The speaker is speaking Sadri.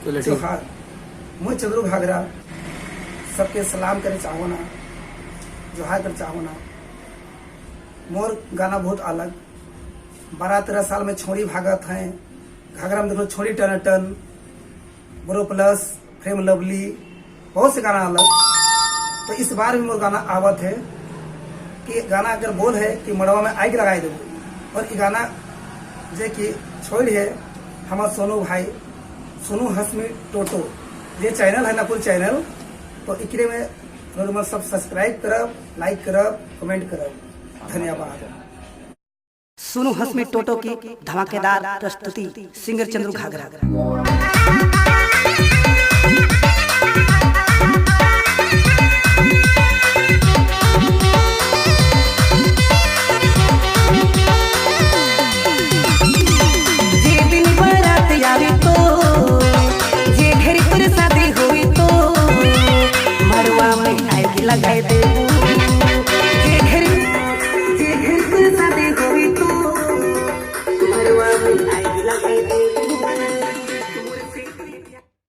चलो ठीक। जोहार। मुझ चंद्रू घाघरा सबके सलाम करे चाहो ना, जोहार करे चाहो ना। मोर गाना बहुत अलग। 12-13 साल में छोड़ी भागत हैं। घाघरा में देखो छोड़ी टन टन, बोरो plus frame lovely, बहुत से गाना अलग। तो इस बार भी मोर गाना आवत है कि गाना अगर बोल है कि मड़वा में आग लगाई देबो। और ये गाना जे कि छोड़ है हमार सोनू भाई, सोनू हसमी टोटो ये चैनल है ना, कुल चैनल। तो इकरे में रोज सब सब्सक्राइब करब, लाइक करब, कमेंट करब। धन्यवाद। सुनो हसमी टोटो की धमाकेदार प्रस्तुति, सिंगर चंद्रू घाघरा। जे दिन बारात आवी तो, जे घर पर शादी हुई तो, मड़वा में आग लगाए दे। जे घर पर शादी हुई तो, मड़वा में आग लगाए दे।